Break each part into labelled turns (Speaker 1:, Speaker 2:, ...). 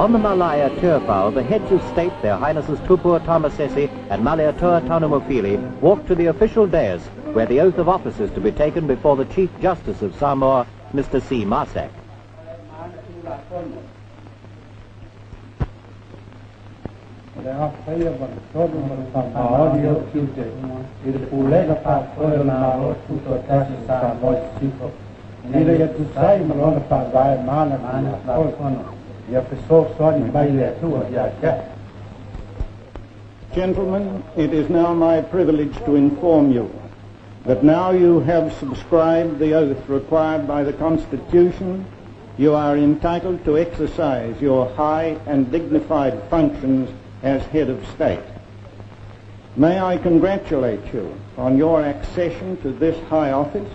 Speaker 1: On the Malae at Tiafau, the heads of state, their Highnesses Tupua Tamasese and Malietoa Tanumafili, walk to the official dais where the oath of office is to be taken before the Chief Justice of Samoa, Mr. C. Marsac.
Speaker 2: O le afaia ma le tolu ma le faamaoni o ou tiute i le Pulega Faafoe o le Malo Tutoatasi o Samoa i Sisifo, ina ia tusa ai ma lona Faavae ma ana Tulafono, ia fesoasoani mai le Atua ia te au.
Speaker 3: Gentlemen, it is now my privilege to inform you that now you have subscribed the oath required by the Constitution, you are entitled to exercise your high and dignified functions as head of state. May I congratulate you on your accession to this high office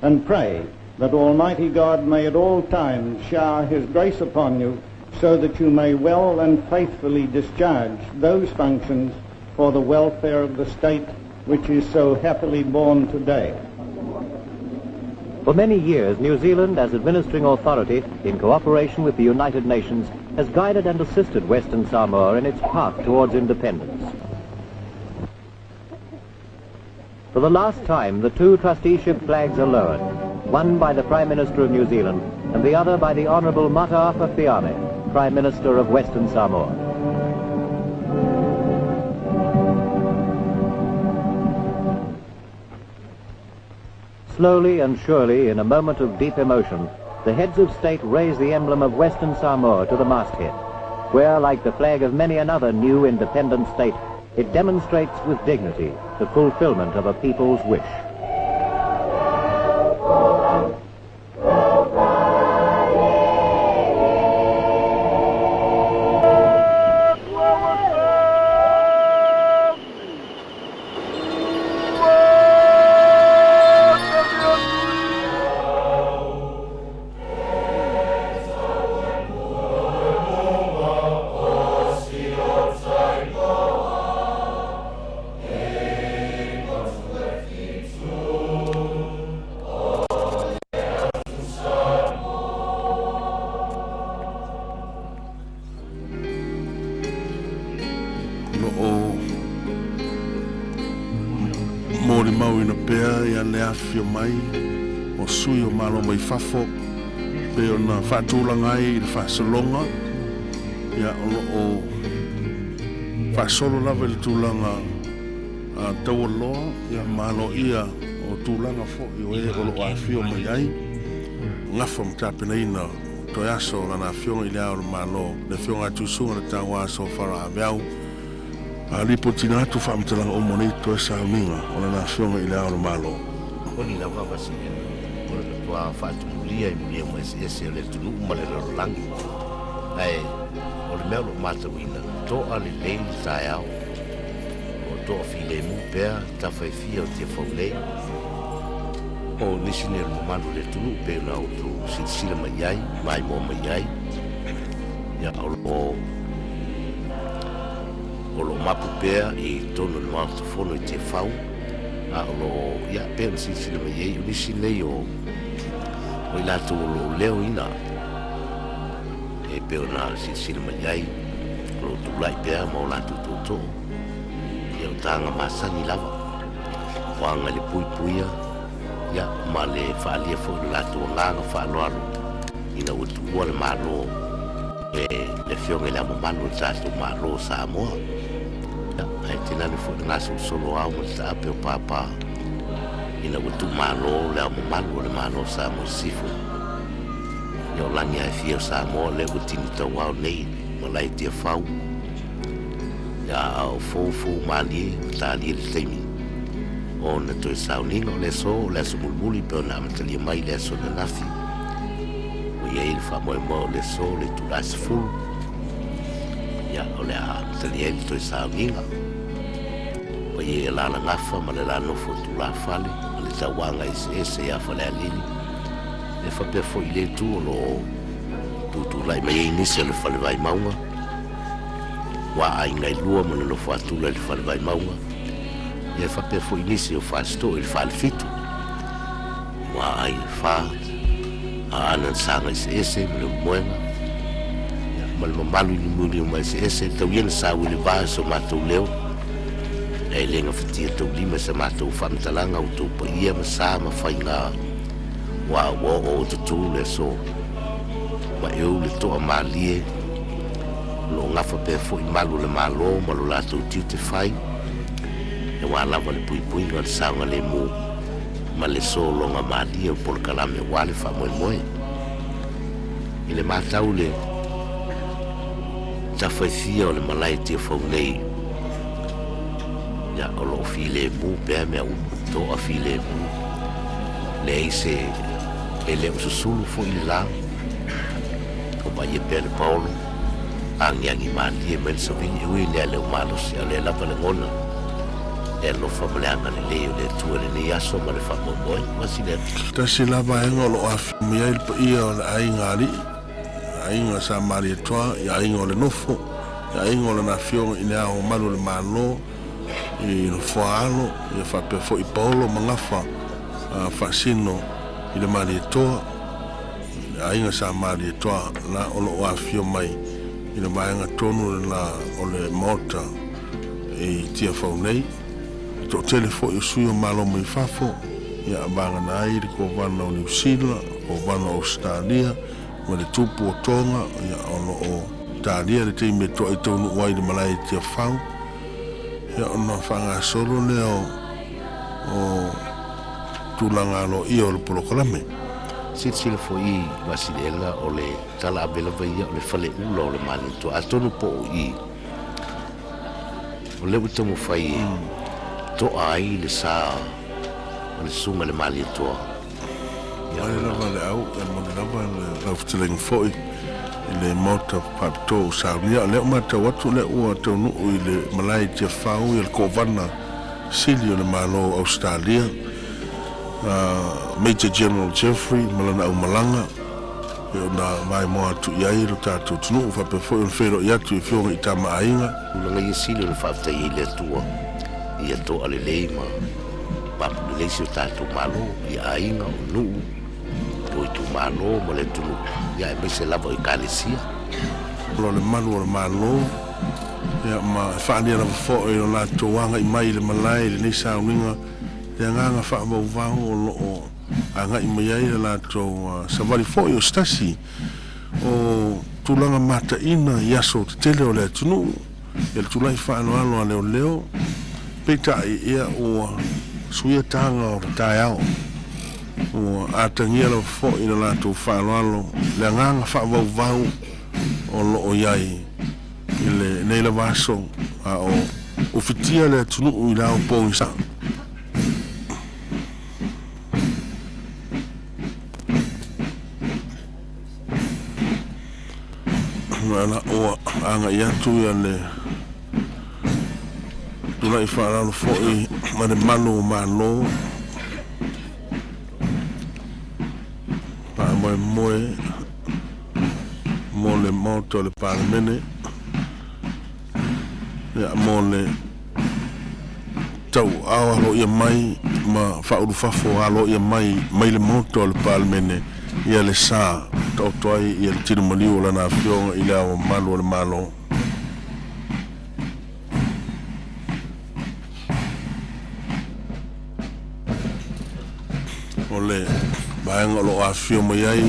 Speaker 3: and pray that Almighty God may at all times shower his grace upon you so that you may well and faithfully discharge those functions for the welfare of the state which is so happily born today.
Speaker 1: For many years, New Zealand, as administering authority, in cooperation with the United Nations, has guided and assisted Western Samoa in its path towards independence. For the last time, the two trusteeship flags are lowered, one by the Prime Minister of New Zealand and the other by the Honourable Mataafa Fiame, Prime Minister of Western Samoa. Slowly and surely, in a moment of deep emotion, the heads of state raise the emblem of Western Samoa to the masthead, where, like the flag of many another new independent state, it demonstrates with dignity the fulfillment of a people's wish.
Speaker 4: O lo o molimauina pea ia le afifio mai o sui o Malo mai fafo pei ona faatulaga ai i le faasologa, ia o lo o faasolo lava i le tulaga taualoa ia ma aloaia o tulaga foi o e o lo o afifio mai ai, gafa ma tapenaina Toe aso o lana afioga i Le Ao o le Malo, le Afioga a Tuisuga le Tauā Sofara Aveau, a lipotiina atu faamatalaga uma o nei toe sauniga o lana afioga i Le Ao o le Malo.
Speaker 5: O ni lava vasiliga o le matua faatumulia i muliauma eseese o le atunuu ma le lalolagi. Ae o le mea o lo o matauina, toa lelei le taeao, o toa filemu pea tafa e fia o Tiafau nei. O nisi nei o le mamalu o le atunuu pei ona outou silasila mai i ai, maimoa mai i ai, ia, o lo o, o lo o mapu pea i totonu o le Maota Fono i Tiafau, a o lo o, ia, pei ona silasila mai i ai, o nisi nei o, o i latou o lo o leoina, e pei ona silasila mai i ai, o lo o tulai pea ma o latou tootoo, ia, o taga masani lava. O aga i le puipuia, ia, ma le faaalia foi o le latou agaga faaaloalo ina ua tuua le Malo e le Afioga i Le Ao Mamalu o le tatou Malo o Samoa. Ia, ae tainane foi le gasolosolo ao ma le taape o Papa ina ua tuumalo Le Ao Mamalu o le Malo o Samoa i Sisifo. Ia, o lagi lava e fia o Samoa lea ua tini tauao nei ma lae Tiafau. Ia, a o foufou malie ma talie le taimi o na toe sauniga o le aso, o le aso mulimuli pei ona amatalia mai i le aso ananafi. Ua i ai le faamoemoe o le aso le itula 10, ia, o le a amatalia ai le toe sauniga. Ua i ai alala gafa ma le la nofo o tulafale ma le tauaga eseese ia Falealili. E faapea foi i le itu o lo o tutulai mai ai nisi o le fale Vaimauga, ua aiga e lua ma nonofo atula i le fale Vaimauga, ia e faapea foi nisi o Fasito'o i le Falefitu, ua aiga e fa, a ana na saga eseese ma le Ulumoega, ma le mamalu i limuliu eseese, tau ia na sau i le va so matou leo, e le gafatia taulima i sa matou faamatalaga outou paia ma sa ma faiga ua ua oo o tutū le aso ma e ou le toamalie o loo gafa pea foʻi malu o le Mālō ma lo latou tiute fai auā lava le puipuiga o le saogalēmū ma le sologa malie o polokalame auā le faamoemoe. I le matau le tafaifia o le malae Tiafau nei, ia o loo filemu pea mea uma, toa filemu, leai se e le o susulu foʻi le lā, o vaaia pea le paolo agiagi malie mai le savili, e ui lea le o malosi, a o lea lava lagona le alofa ma le agalelei o le Atua i lenei aso ma le faamoemoe. Vasile atu.
Speaker 4: Tasi la vaega o loo afifio mai ai le paia o le aiga alii, aiga sa Malietoa, i aiga o le nofo, i aiga o lana afioga i le Ao Mamalu o le Malo, i Nofoa Alo, ia faapea foi Paolo ma Gafa faasino i le Malietoa, i le aiga sa Malietoa la o loo afifio mai i le vaega tonu lena o le Maota i Tiafau nei. E toatele foi o sui o Malo mai fafo, ia vagana ai le Kovana o Niu Sila, Kovana o Ausetalia ma le Tupu o Toga, ia o loo talia le taimi e toa i taunuu ai i le malae i Tiafau, ia ona faagasolo lea o tulaga aloaia o le polokalame.
Speaker 5: Silasila foi i Vasilelega o le tala ave lava ia o le faleula o le Malietoa, atonu po o i o lea ua taumafai e toa ai le sa o le susuga i le Malietoa. Ia
Speaker 4: Male
Speaker 5: ona
Speaker 4: lava le au, e moni lava le laufetalaiga foi i le Maota faapitoa o saunia. O lea ua matau atu o lea ua taunuu i le malae i Tiafau ia le Kovana Sili o le Malo o Ausetalia, Major General Jeffrey ma lana aumalaga, e ona vaemoa atu i ai lo tatou atunuu, faapea foi ona feiloai atu i afioga i Tama a Aiga.
Speaker 5: Tulaga ia sili ona faafetai ai le Atua ia toa lelei ma mapu lelei si o tatou Malo, i aiga, o nuu, o itumalo ma le atunuu, ia aemaise lava o Ekalesia.
Speaker 4: O le malu o le Malo, ia ma e faaalia lava foi lo latou agai mai i le malae i lenei sauniga, le agaga faavauvau o loo agai mai ai le latou savali foi o se tasi o tulaga mataina i aso tetele o le atunuu, ia le tulai faaaloalo a leoleo. Peitai ia ua suia taga o le taeao, ua atagia lava foi le latou faaaloalo le agaga faavauvau o loo i ai i lenei lava aso a o ufitia le atunuu i le ao pogisa. Ala ua agai atu ia le tulai faaaloalo foi ma le malu o Malo faamoemoe mo le Maota o le Palemene, ia mo le tauaao aloaia mai ma faaulufafo aloaia mai mai le Maota o le Palemene ia le sa taoto ai ia le tino maliu o lana afioga i le Ao Mamalu o le Malo. O le vaega o loo afifio mai ai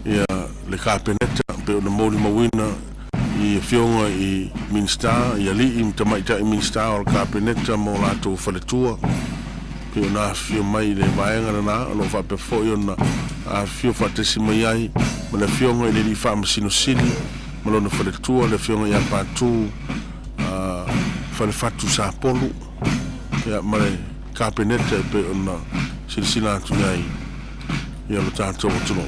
Speaker 4: ia le Kapeneta pei ona molimauina i afioga i Minisita, i alii ma tamaitai Minisita o le Kapeneta ma o latou faletua, pei ona afifio mai i le vaega lena. O loo faapea foi ona afifio faatasi mai ai ma le afioga i le Alii Faamasino Sili ma lona faletua, le afioga ia Patu Falefatu Sapolu, ia ma le Kapeneta e pei ona silasila atu i ai ia lo tatou atunuu.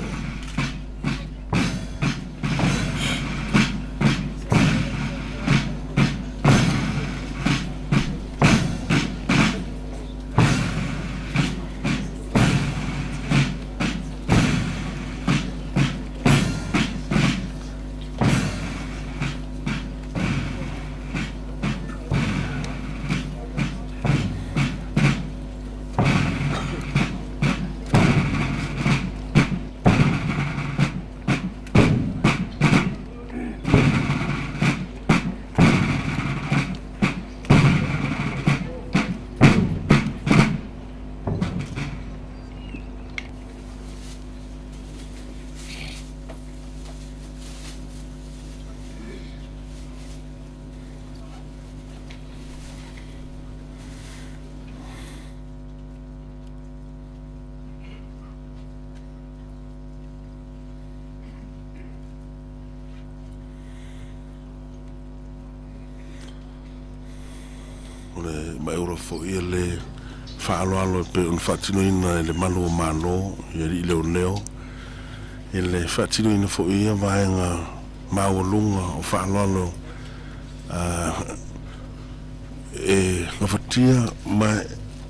Speaker 4: O le maʻe foi le faaaloalo e pei ona faatinoina e le Malu o Malo i alii leoleo i le faatinoina foi ia vaega maualuga o faaaloalo e gafatia ma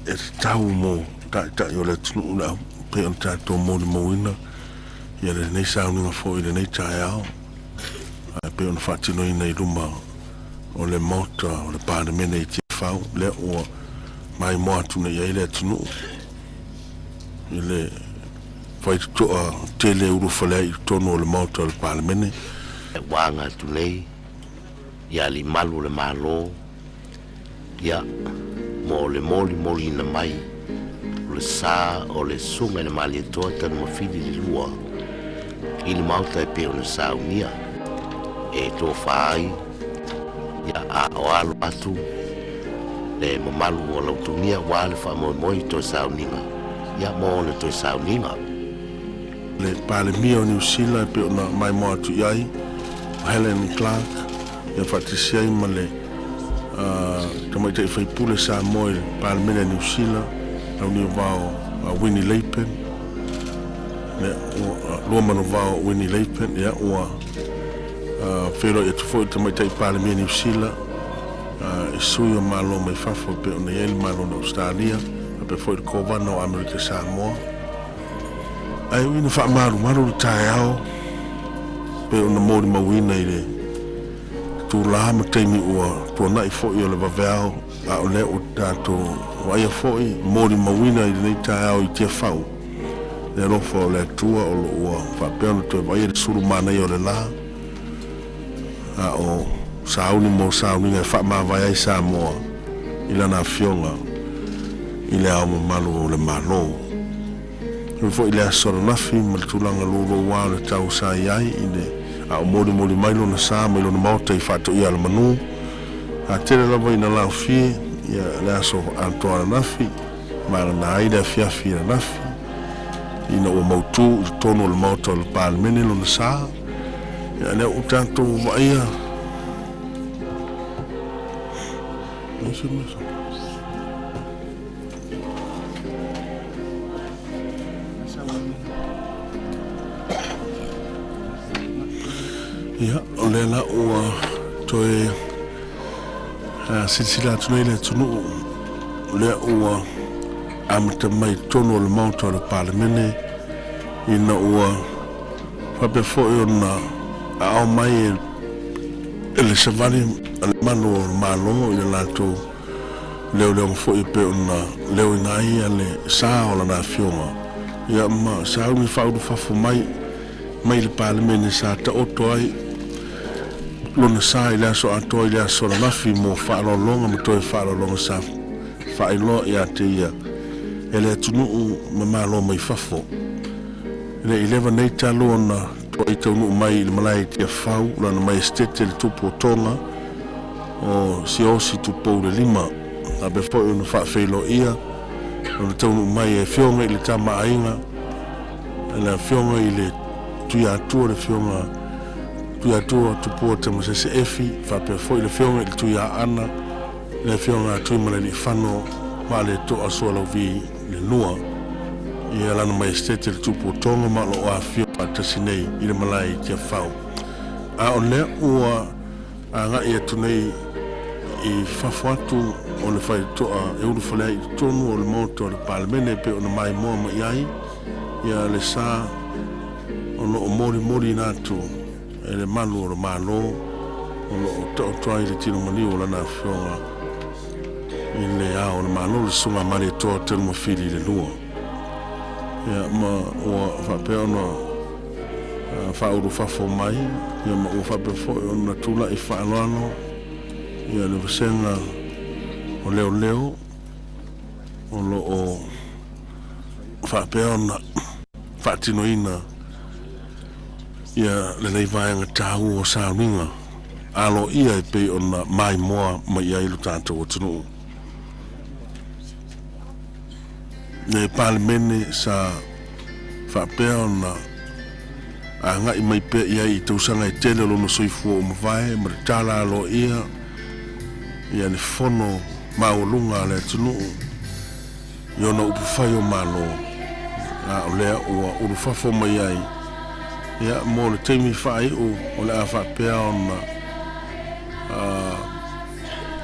Speaker 4: e tatau mo taitai o le atunuu le pei ona tatou molimauina ia lenei sauniga foi i lenei taeao ae pei ona faatinoina i luma o le Maota o le Palemene i Tiafau lea ua maimoa atu nei ai le atunuu i le faitotoa tele ulufale ai i totonu o le Maota o le Palemene.
Speaker 5: Ua aga atu nei ia alii malu o le Malo ia mo le molimoliina mai o le sa o le Susuga i le Malietoa Tanumafili le Lua i le Maota e pei ona saunia e tofa ai ia a o alo atu le mamalu o lautugia ua le faamoemoe i toe sauniga ia mo ona toe sauniga.
Speaker 4: Le Palemia o Niu Sila e pei ona maimoa atu i ai Helen Clark ia faatasi ai ma le tamaitai faipule Samoa i le Palemene a Niu Sila Launiuvao Winnie Lapen Luamanuvao Winnie Lapen ia ua feiloai atu foi le tamaitai Palemia Niu Sila i sui o Malo mai fafo e pei ona i ai le Malo na Australia faapea foi le Kovana o Amerika Samoa. Ae ui ina faamalumalu le taeao pei ona molimauina i le tula ma taimi ua tuanai foi o le vaveao a o lea ua tatou vaaia foi molimauina i lenei taeao i Tiafau le alofa o le Atua o lo ua faapea ona toe vaaia le sulu manaia o le la a o sauni mo sauniga e faamavae ai Samoa i lana afioga i le Ao Mamalu o le Malo. E foi le aso ananafi ma le tulaga louloua o le tau sa i ai i le a o molimoli mai lona sa mai lona maota i Faatoia le Manu. A tele lava ina laofie ia le aso atoa ananafi vagana ai le afiafi ananafi ina ua mautu i totonu o le maota o le Palemene lona sa. Ia lea ua tatou vaaia Ia, o lea la ua toe silasila atu nei le atunuu lea ua amata mai i totonu o le Maota o le Palemene ina ua faapea foi ona aao mai e le savali a le Malu o le Malo i le latou leoleoga foi e pei ona leoina ai le sa o lana afioga ia ma sauni faaulufafo mai mai le Palemene sa taoto ai lona sa i le aso atoa i le aso ananafi mo faaaloaloga ma toe faaaloaloga sa faailoa ia te ia e le atunuu ma Malo mai fafo. E le i leva nei talu ona toai taunuu mai i le malae i Tiafau lana Maiesetete le Tupu o Toga o Siaosi Tupou le lima faapea foi ona faafeiloaia ona taunuu mai e afioga i le Tama a Aiga le afioga i le Tuiatua le afioga Tuiatua Tupua Tamasese Efi faapea foi le afioga i le Tuiaana le afioga a Tuimalealiifano Vaaletoa Sualauvi le Lua ia lana Maiesetete le Tupu o Toga ma o lo o afifio faatasi nei i le malae i Tiafau. A o lea ua agai atu nei i fafo atu o le faitotoa e ulufale ai i totonu o le Maota o le Palemene e pei ona maimoa mai ai ia le sa o lo o molimoliina atu e le Malu o le Malo o lo o taoto ai le tino maliu o lana afioga i le Ao o le Malo le Susuga a Malietoa Tanumafili le Lua. Ia ma ua faapea ona faaulufafo mai ia ma ua faapea foi ona tulai faaaloalo ia le vasega o leoleo o lo o faapea ona faatinoina ia lenei vaega taua o sauniga aloaia e pei ona maimoa mai ai lo tatou atunuu. Le Palemene sa faapea ona agai mai pea i ai i tausaga e tele o lona soifua ua mavae ma le tala aloaia ia le fono maualuga a le atunuu i ona upufai o Malo, a o lea ua ulufafo mai ai ia mo le taimi faaiu o le a faapea ona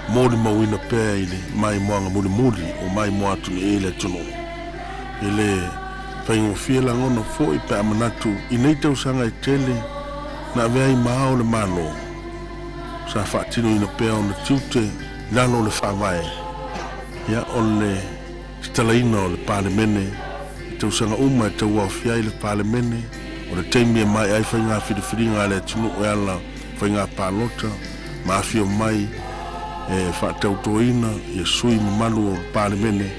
Speaker 4: molimauina pea i le maimoaga mulimuli o maimoa atu nei i le atunuu. E le faigofie lagona foi pe a manatu i nei tausaga e tele na avea ai ma ao le Malo sa faatinoina pea ona tiute i lalo o le Faavae, ia o le tatalaina o le Palemene i tausaga uma e tauaofia ai le Palemene, o le taimi e maea ai faiga filifiliga a le atunuu e ala faiga palota ma afio mai e faatautoina ia sui mamalu o le Palemene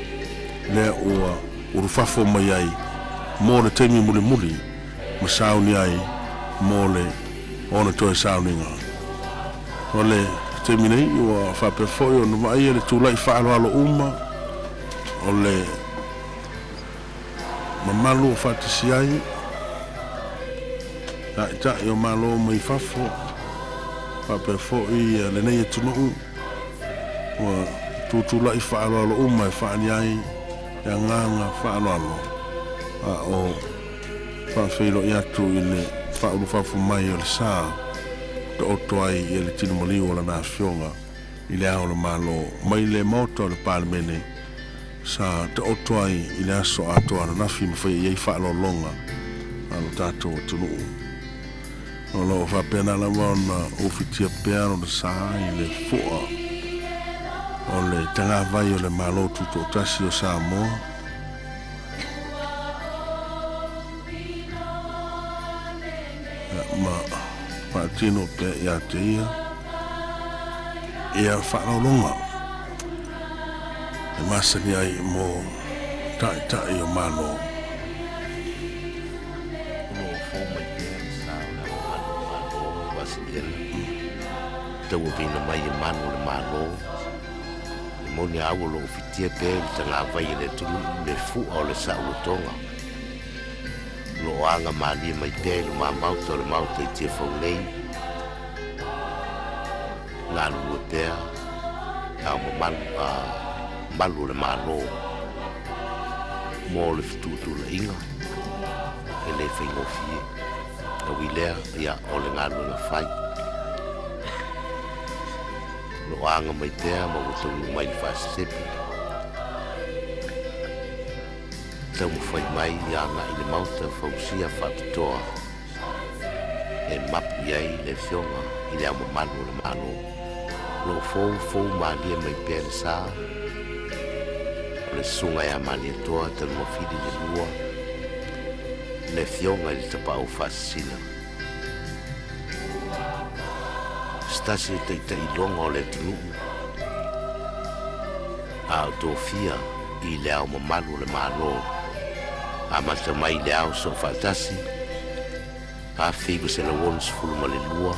Speaker 4: lea ua ulufafo mai ai mo le taimi mulimuli ma sauni ai mo le ona toe sauniga. O le taimi nei ua faapea foi ona vaaia le tulai faaaloalo uma o le mamalu o faatasi ai Taitai o Malo mai fafo, faapea foi lenei atunuu ua tutulai faaaloalo uma e faaali ai le agaga faaaloalo a o faafeiloai atu i le faaulufafo mai o le sa taoto ai le tino maliu o lana Afioga i Le Ao o le Malo mai le Maota o le Palemene sa taoto ai i le aso atoa ananafi ma faia i ai faaaloaloga a lo tatou atunuu. O lo o faapena lava ona ufitia pea lona sa i le fua o le tagavai o le Malo Tutoatasi o Samoa, ma faatino pea ia te ia ia faaaloaloga e masani ai mo Taitai o Malo.
Speaker 5: O lo o fou mai pea le sa o le mamalu o le Malo Vaasiliana, tauaveina mai e malu o le Malo, e moni a au o lo o fitia pea i le tagavai e le atunuu le fua o le saolotoga. O lo o aga malie mai pea i luma maota o le Maota i Tiafau nei, galulue pea ao mamalu a malu o le Malo mo le fetuutuunaiga e le faigofie. E ui lea, ia, o le galuega fai. O lo o aga mai pea ma ua taunuu mai le faasesepe. Taumafai mai ia agai i le Maota fausia faapitoa e mapu i ai le Afioga i Le Ao Mamalu o le Malo. O lo o foufou malie mai pea le sa o le Susuga ia Malietoa Tanuafili le Lua, le Afioga i le Tapaau Faasisina. Se tasi o taitai loga o le atunuu a o tofia i Le Ao Mamalu o le Malo, amata mai i le Ao Soofaatasi, 1962,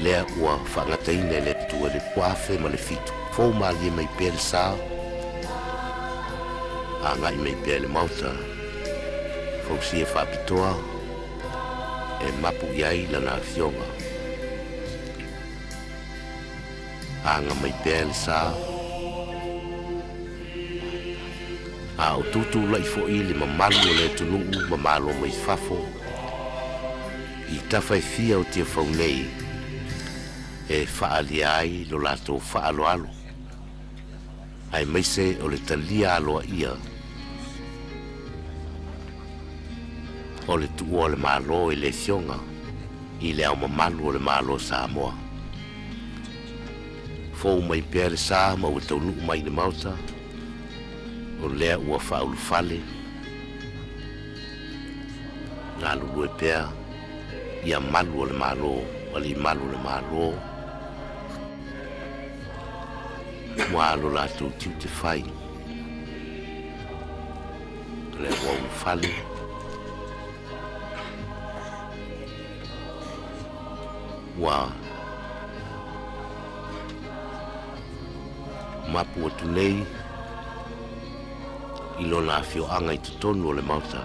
Speaker 5: lea ua faagataina e le Atua i le 2007. Fou malie mai pea le sa, agai mai pea i le Maota, fausia faapitoa e mapu i ai lana Afioga. Aga mai pea le sa, a o tutulai foi le mamalu o le atunuu ma malo mai fafo i tafa e fia o Tiafau nei e faaalia ai lo latou faaaloalo, aemaise o le talia aloaia o le tuua o le Malo i le Afioga i Le Ao Mamalu o le Malo o Samoa. Fou mai pea le sa ma ua taunuu mai i le Maota, o lea ua faaulufale, galulue pea ia malu o le Malo, alii malu o le Malo, ua lo latou tiute fai. O lea ua ulufale, Ua mapu atu nei i lona afioaga i totonu o le Maota.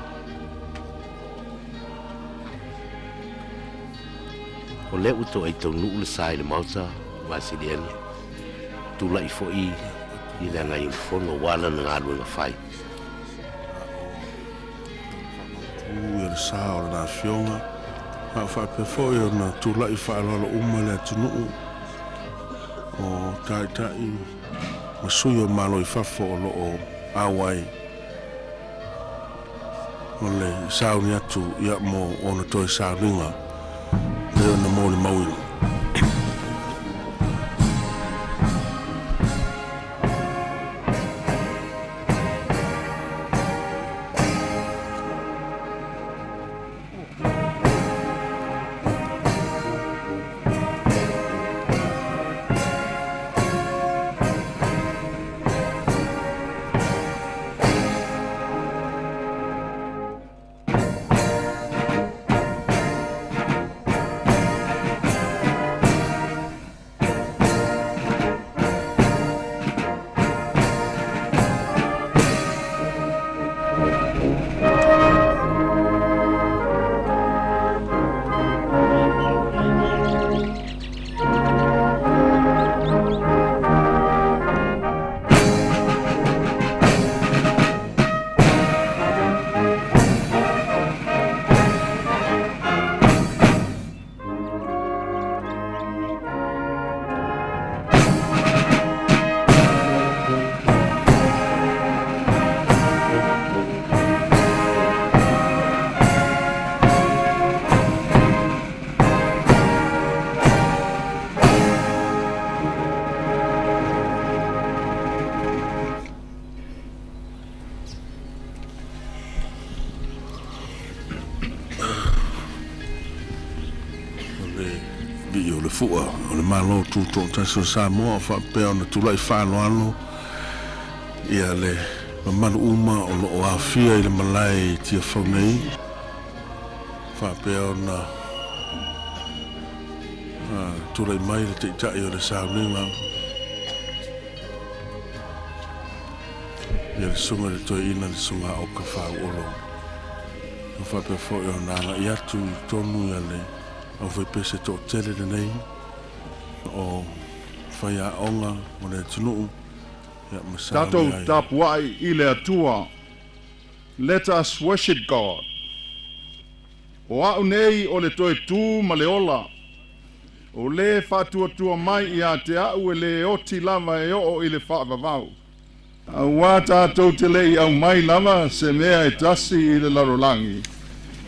Speaker 5: O lea ua toai taunuu le sa i le Maota, Vasiliena. Tulai foi i le agai o le fono aua lana galuega fai.
Speaker 4: Tu ia le sa o lana afioga, a o faapea foi ona tulai faaaloalo uma le atunuu o taitai ma sui o Malo i fafo o lo o auai o le sauni atu ia mo ona toe sauniga pei ona molimauina. O le vii o le fua o le Malo Tutoatasi o Samoa o faapea ona tulai faaaloalo ia le mamalu uma o lo o aofia i le malae i Tiafau nei, faapea ona tulai mai le Taitai o le sauniga ia le Susuga i le Toeaina le Susuga Aoka Faauluulu. Ua faapea foi ona agai atu i totonu ia le aufaipese toatele lenei o faiaoga o le atunuu ia ma sauni
Speaker 6: Tatou
Speaker 4: ai.
Speaker 6: tapuai i le Atua. Let us worship God. O a'u nei o le toe tū ma le ola. O lē faatuatua mai ia te a'u e lē oti lava e oo i le faavavau. Auā tatou te le'i aumai lava se mea e tasi i le lalolagi.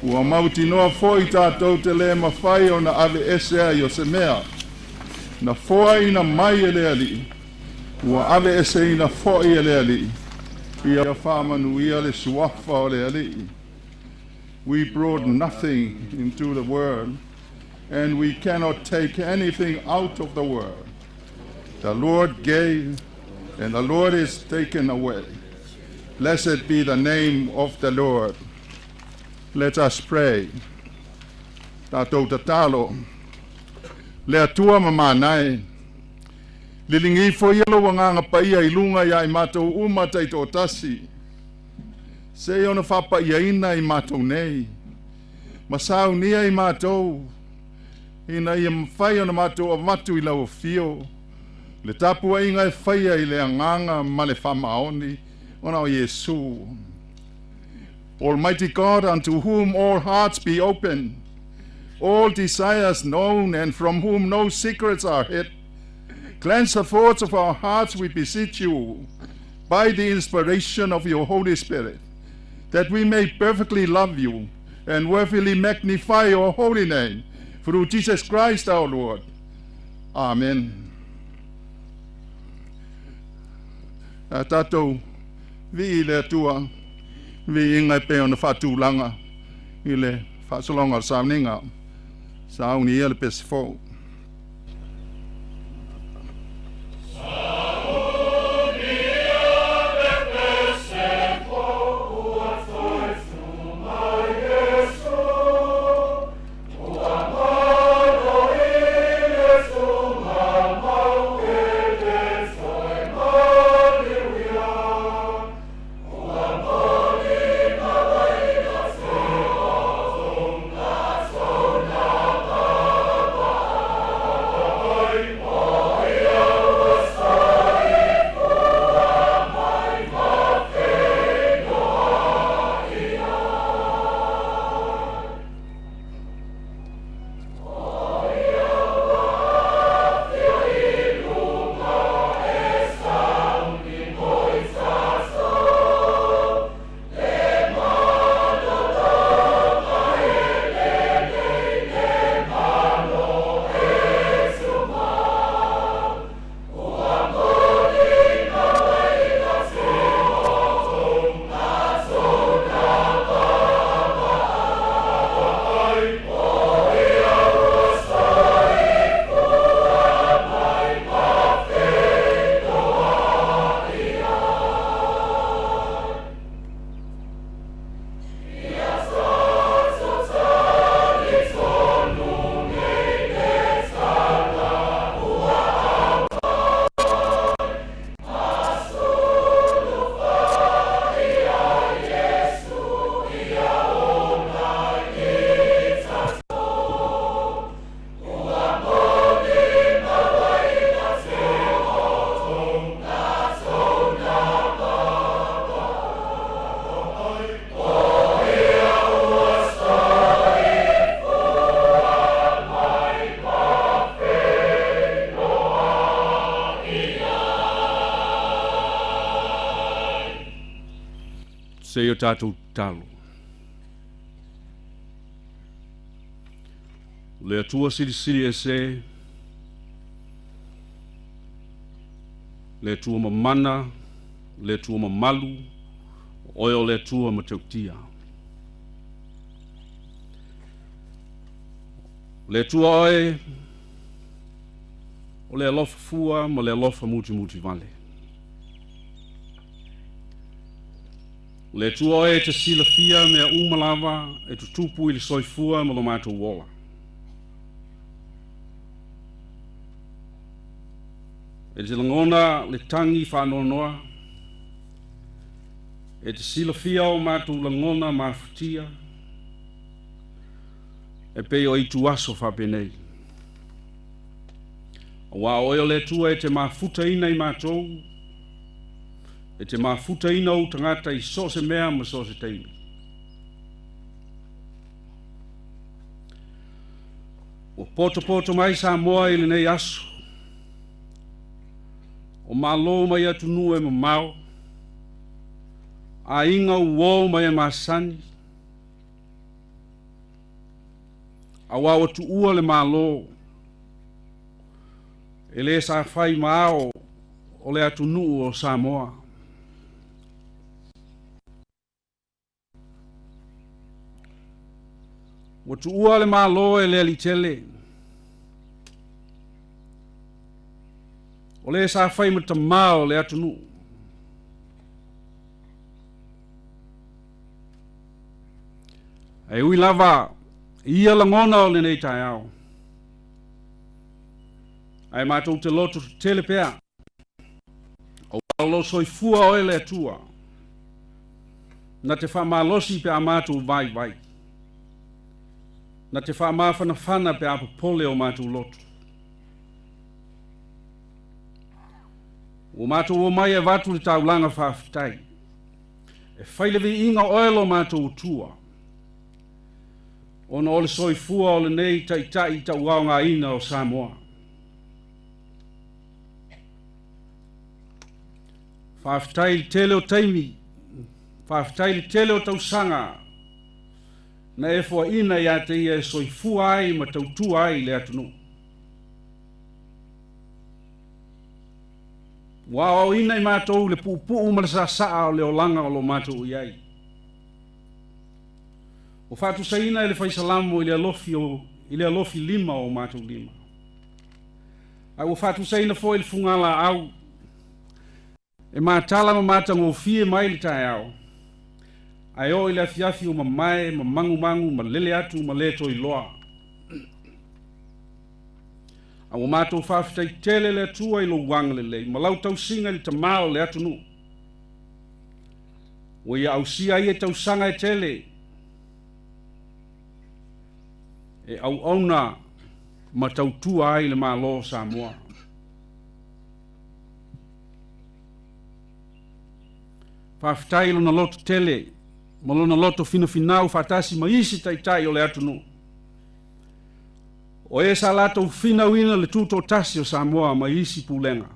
Speaker 6: Ua mautinoa fo'i tatou te lē mafai ona aveese ai o se mea. Na foaina mai e le Alii, ua aveeseina fo'i e le Alii. Ia faamanuia le suafa o le Alii. We brought nothing into the world, and we cannot take anything out of the world. The Lord gave, and the Lord is taken away. Blessed be the name of the Lord. Let us pray. Tatou tatalo. Le Atua mamana e. Liligi ifo ia lou agaga paia i luga ia i matou uma taitoatasi. Seia ona faapaiaina i matou nei. Ma saunia i matou. Ina ia mafai ona matou avatu i lau afio. Le tapuaiga e faia i le agaga ma le faamaoni ona o Iesu. Almighty God, unto whom all hearts be open, all desires known, and from whom no secrets are hid, cleanse the thoughts of our hearts, we beseech you, by the inspiration of your Holy Spirit, that we may perfectly love you and worthily magnify your holy name, through Jesus Christ our Lord. Amen. A tatou vii i le Atua, viiga e pei ona faatulaga i le faasologa o le sauniga. Sauni ia le pese fou.
Speaker 7: Se i o tatou tatalo. Le Atua silisili ese, le Atua mamana, le Atua mamalu, o oe o le Atua matautia. Le Atua oe, o le alofa fua ma le alofa mutimuti vale. Le Atua oe e te silafia mea uma lava e tutupu i le soifua ma lo matou ola. E te lagona le tagi faanoanoa, e te silafia o matou lagona mafatia, e pei o ituaso faapenei. Aua o oe o le Atua e te mafutaina i matou, e te mafutaina ou tagata i so o se mea ma so o se taimi. Ua potopoto mai Samoa i lenei aso, o Malo mai atunuu e mamao, aiga uo mai e masani, Auā ua tuua le Malo e lē sa fai ma ao o le atunuu o Samoa. Ua tuua le Malo e le Alitele, o lē sa fai ma tamā o le atunuu. Ae ui lava i ia lagona o lenei taeao, ae matou te loto tetele pea, aua o lo soifua oe le Atua, na te faamalosi pe a matou vaivai, na te faamafanafana pe a popole o matou loto. Ua matou omai e avatu le taulaga faafetai. E fai le viiga o oe lo matou Atua, ona o le soifua o lenei Taitai tauaogaina o Samoa. Faafetai i le tele o taimi, faafetai i le tele o tausaga na e foaina ia te ia e soifua ai ma tautua ai i le atunuu. Ua aoaoina i matou le puupuu ma le saasaa o le olaga o lo matou i ai. Ua faatusaina e le Fai Salamo i le alofi o, i le alofi lima o matou lima. A ua faatusaina foi i le fugalaau e matala ma matagofie mai le taeao, ae oo i le afiafi ua mamae ma magumagu ma lele atu ma le toe iloa. A ua matou faafetai tele le Atua i lou agalelei ma lau tausiga i le Tama o le atunuu. Ua ia ausia ai e tausaga e tele e auauna ma tautua ai le Malo o Samoa. Faafetai i lona loto tele ma lona loto finafinau faatasi ma isi taitai o le atunuu. O e sa latou finauina le tutoatasi o Samoa mai isi pulega.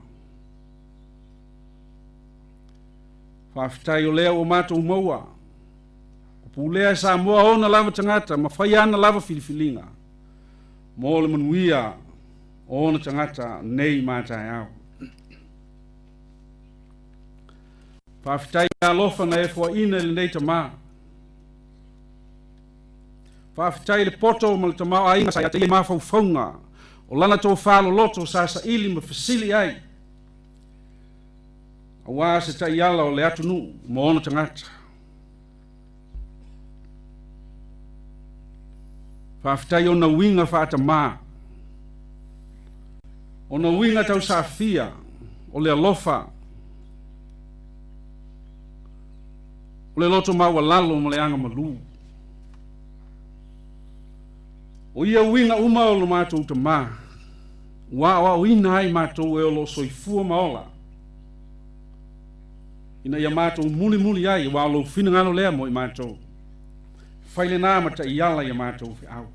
Speaker 7: Faafetai o lea ua matou maua. O pulea e Samoa ona lava tagata ma fai ana lava filifiliga mo le manuia o ona tagata nei ma taeao. Faafetai i le alofa na e foaina i lenei tamā. Faafetai i le poto ma le tamaoaiga sa ia te ia i mafaufauga o lana tofa loloto sa saili ma fesili ai aua se taiala o le atunuu ma ona tagata. Faafetai i ona uiga faatamā, ona uiga tausafia o le alofa, o le loto maualalo ma le agamalu. O ia uiga uma o lo matou tamā, ua aoaoina ai matou e o lo o soifua ma ola, ina ia matou mulimuli ai, aua o lou finagalo lea mo i matou. Fai lenā ma taiala i a matou feau.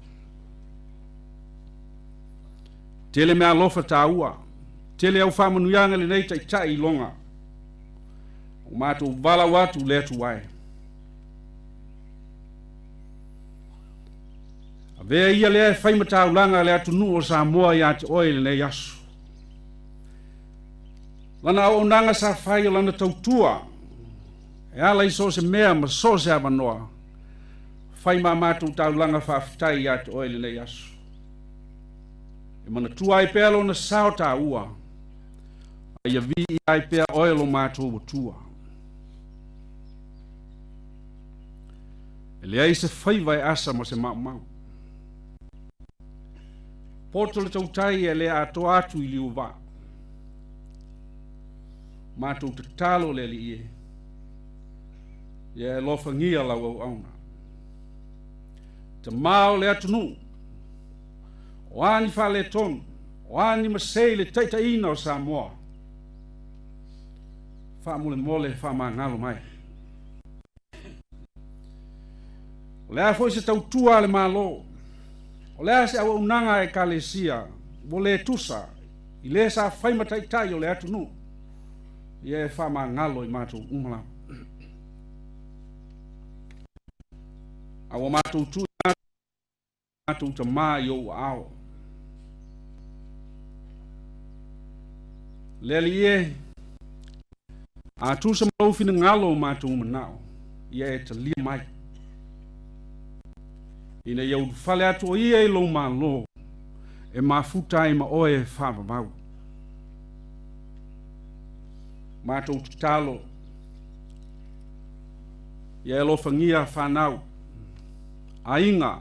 Speaker 7: Tele meaalofa taua, tele au faamanuiaga i lenei Taitai iloga. Ua matou valaau atu le Atua e. Avea ia lea e fai ma taulaga a le atunuu o Samoa ia te oe i lenei aso. Lana auaunaga sa fai o lana tautua e ala i so o se mea ma so o se avanoa, fai ma a matou taulaga faafetai ia te oe i lenei aso. E manatua ai pea lona sao taua, a ia viia ai pea oe lo matou Atua. E leai se faiva e asa ma se maumau. Poto le tautai e le atoa atu i liuvaa. Matou tatalo le Alii e, ia e alofagia lau auauna. Tamā o le atunuu, o a ni faaletonu, o a ni masei le taitaiina o Samoa, faamolemole faamagalo mai. O le a foi se tautua a le Malo, o le a se auaunaga a Ekalesia ua le tusa i le sa fai ma taitai o le atunuu, ia e faamagalo i matou uma lava. A ua matou tuuina matou tamā i ou aao. Le Alii e, a tusa ma lou finagalo o matou manao, ia e talia mai. Ina ia ulufale atu o ia i lou Malo, e mafuta ai ma oe e faavavau. Matou tatalo, ia e alofagia fanau, aiga,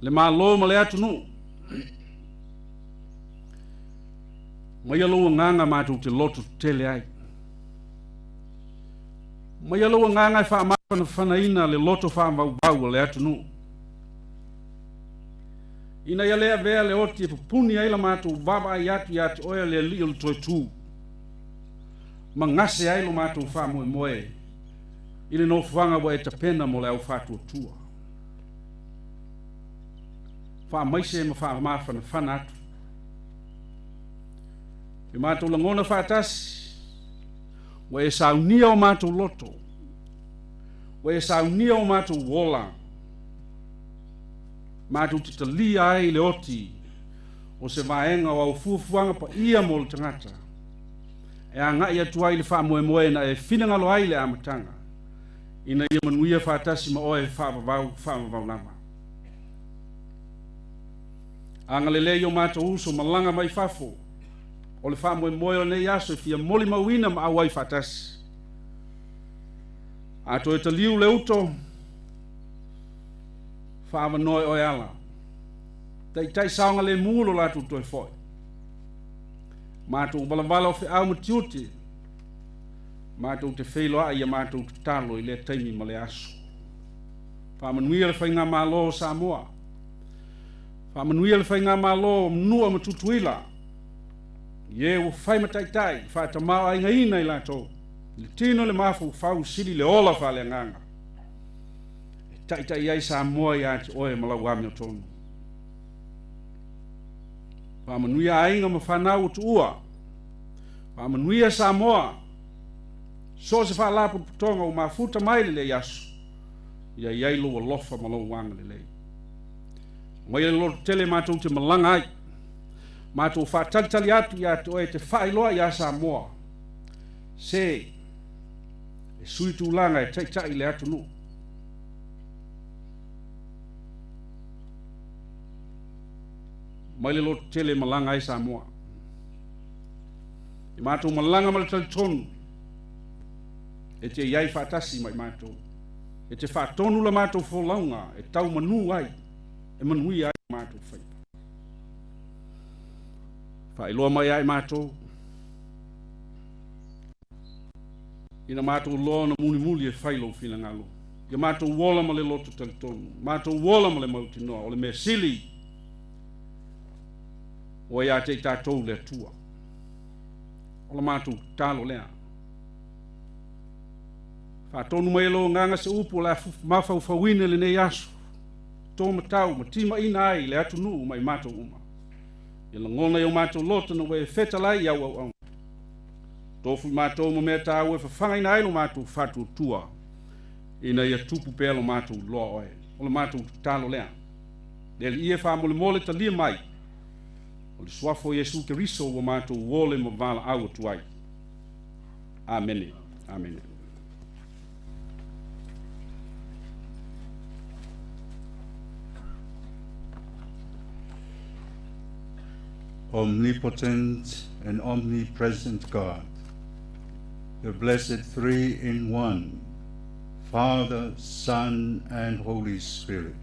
Speaker 7: le Malo ma le atunuu. Maia lou agaga matou te loto tetele ai. Maia lou agaga e faamafanafanaina le loto faavauvau o le atunuu. Ina ia le avea le oti e pupuni ai la matou vaavaai atu ia te oe le Alii o le Toetū, ma gase ai lo matou faamoemoe i le nofoaga ua e tapena mo le au faatuatua. Faamaise ma faamafanafana atu. I matou lagona faatasi, ua e saunia o matou loto, ua e saunia o matou ola, matou te talia ai le oti o se vaega o au fuafuaga paia mo le tagata, e agai atu ai i le faamoemoe na e finagalo ai i le amataga, ina ia manuia faatasi ma oe faavavau faavavau lava. Agalelei o matou uso malaga mai fafo, o le faamoemoe o lenei aso e fia molimauina ma auai faatasi. A toe taliu le uto, faaavanoa e oe ala. Taitai saogalemu lo latou toe foi. Matou valavala o feau ma tiute, matou te feiloai ia matou tatalo i lea taimi ma lea aso. Faamanuia le Faigamalo o Samoa. Faamanuia le Faigamalo o Manua ma Tutuila, i e ua fai ma taitai, faatamaoaigaina i latou, i le tino i le mafaufau sili le ola faaleagaga, e taitai ai Samoa ia te oe ma lau amiotonu. Faamanuia aiga ma fanau ua tuua. Faamanuia Samoa. So o se faalapotopotoga ua mafuta mai lenei aso, ia i ai lou alofa ma lou agalelei. Aumaia le loto tele matou te malaga ai. Matou faatalitali atu ia te oe e te faailoa iā Samoa, se e sui tulaga e taitai le atunuu. Mai le loto tele e malaga ai Samoa. E matou malaga ma le talitonu e te i ai faatasi ma i matou. E te faatonu la matou folauga e tau manu ai, e manuia ai matou faiva. Faailoa mai ia i matou, ina matou loa ona mulimuli e fai lou finagalo. Ia matou ola ma le loto talitonu, matou ola ma le mautinoa, o le mea sili ua ia te i tatou le Atua. O la matou tatalo lea. Faatonu mai e lou agaga se upu o le a mafaufauina i lenei aso, tō matau ma timaina ai le atunuu ma i matou uma. Ia lagona i o matou loto na ua e fetalai i au auauna. Tofu i matou ma mea tāua e fafagaina ai lo matou faatuatua, ina ia tupu pea lo matou iloa oe. O le matou tatalo lea. Le Alii e faamolemole talia mai o le suafa o Iesu Keriso ua matou ole ma valaau atu ai. Amene. Amene.
Speaker 6: Omnipotent and omnipresent God, the blessed three in one, Father, Son, and Holy Spirit.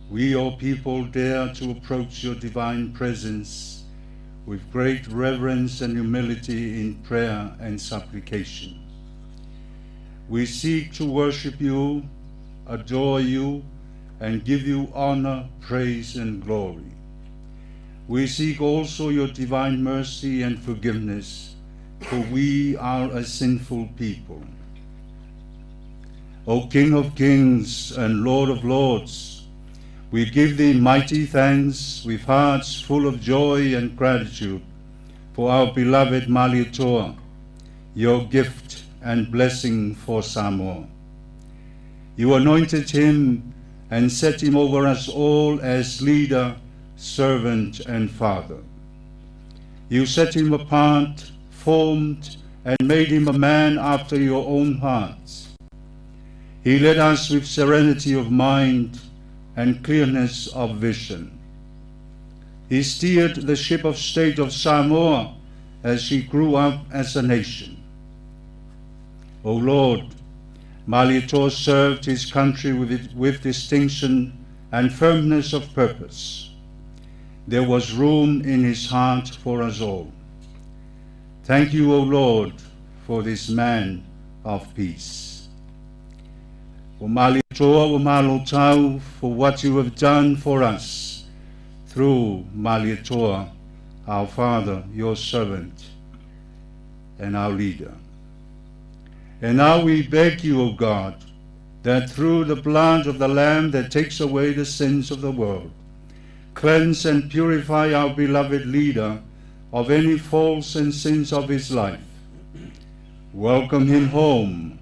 Speaker 6: We, your people, dare to approach your divine presence with great reverence and humility in prayer and supplication. We seek to worship you, adore you, and give you honor, praise, and glory. We seek also your divine mercy and forgiveness, for we are a sinful people. O King of kings and Lord of lords, we give thee mighty thanks with hearts full of joy and gratitude for our beloved Malietoa, your gift and blessing for Samoa. You anointed him and set him over us all as leader, servant, and father. You set him apart, formed, and made him a man after your own heart. He led us with serenity of mind and clearness of vision. He steered the ship of state of Samoa as she grew up as a nation. O Lord, Malietoa served his country with distinction and firmness of purpose. There was room in his heart for us all. Thank you, O Lord, for this man of peace. O Malietoa, o Malotau, for what you have done for us through Malietoa, our father, your servant, and our leader. And now we beg you, O God, that through the blood of the Lamb that takes away the sins of the world, cleanse and purify our beloved leader of any faults and sins of his life. Welcome him home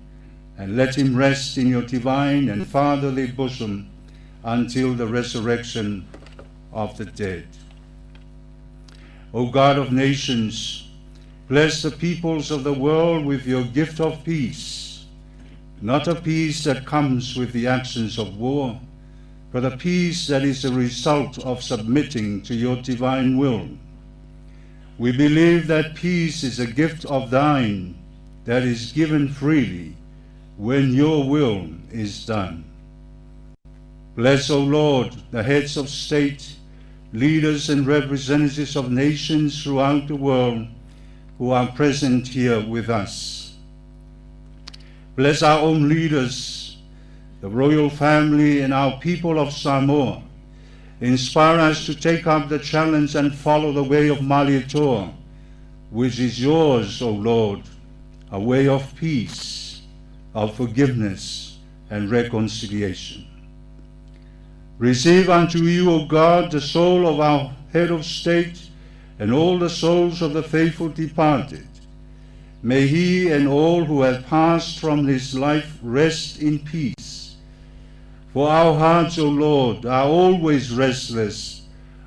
Speaker 6: and let him rest in your divine and fatherly bosom until the resurrection of the dead. O God of nations, bless the peoples of the world with your gift of peace, not a peace that comes with the absence of war, but a peace that is the result of submitting to your divine will. We believe that peace is a gift of thine that is given freely when your will is done. Bless, O Lord, the heads of state, leaders and representatives of nations throughout the world who are present here with us. Bless our own leaders, the royal family, and our people of Samoa. Inspire us to take up the challenge and follow the way of Malietoa, which is yours, O Lord, a way of peace, of forgiveness, and reconciliation. Receive unto you, O God, the soul of our head of state and all the souls of the faithful departed. May he and all who have passed from this life rest in peace. For our hearts, O Lord, are always restless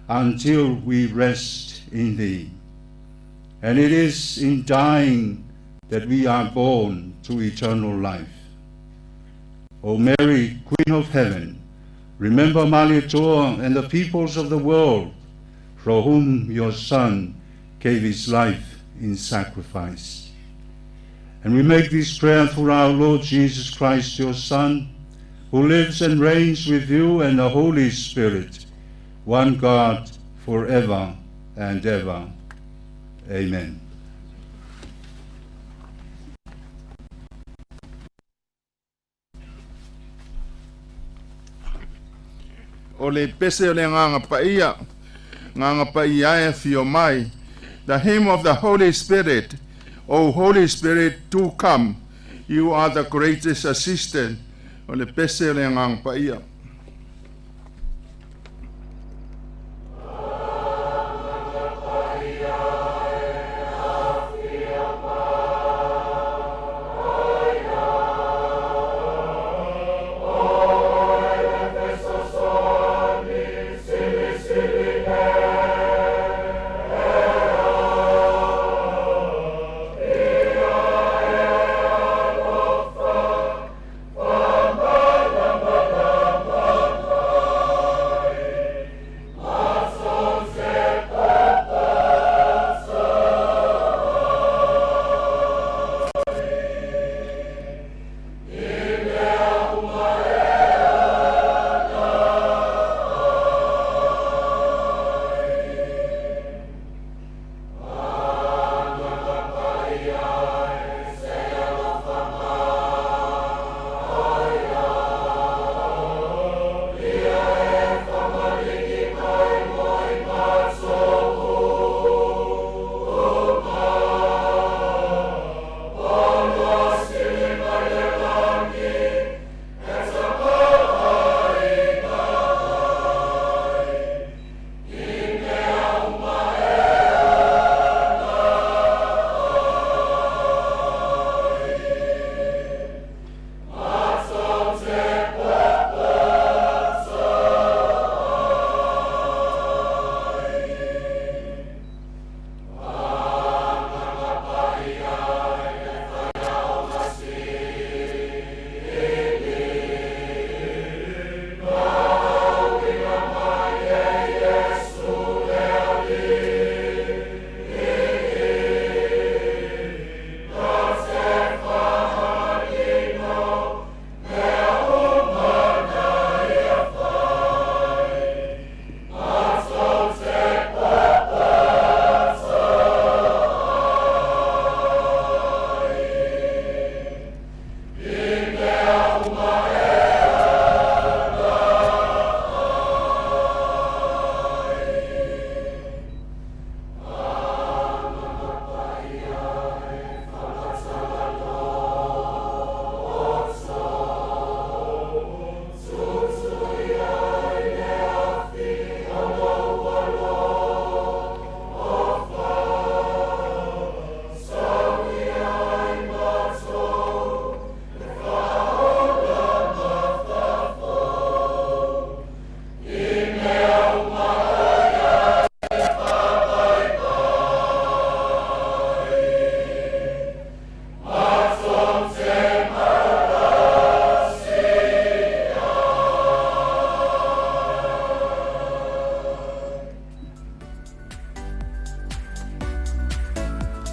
Speaker 6: until we rest in thee. And it is in dying that we are born to eternal life. O Mary, Queen of Heaven, remember Malietoa and the peoples of the world for whom your Son gave his life in sacrifice. And we make this prayer through our Lord Jesus Christ, your Son, who lives and reigns with you and the Holy Spirit, one God, forever and ever. Amen.
Speaker 4: O le pese o le Agaga Paia, Agaga Paia e afio mai. The hymn of the Holy Spirit. O Holy Spirit, do come. You are the greatest assistant. O le pese o le Agaga Paia.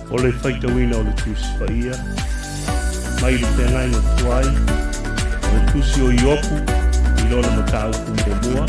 Speaker 8: O le faitauina o le Tusi Paia mai le Feagaiga Tuai, o le Tusi o Iopu i lona mataupu muamua.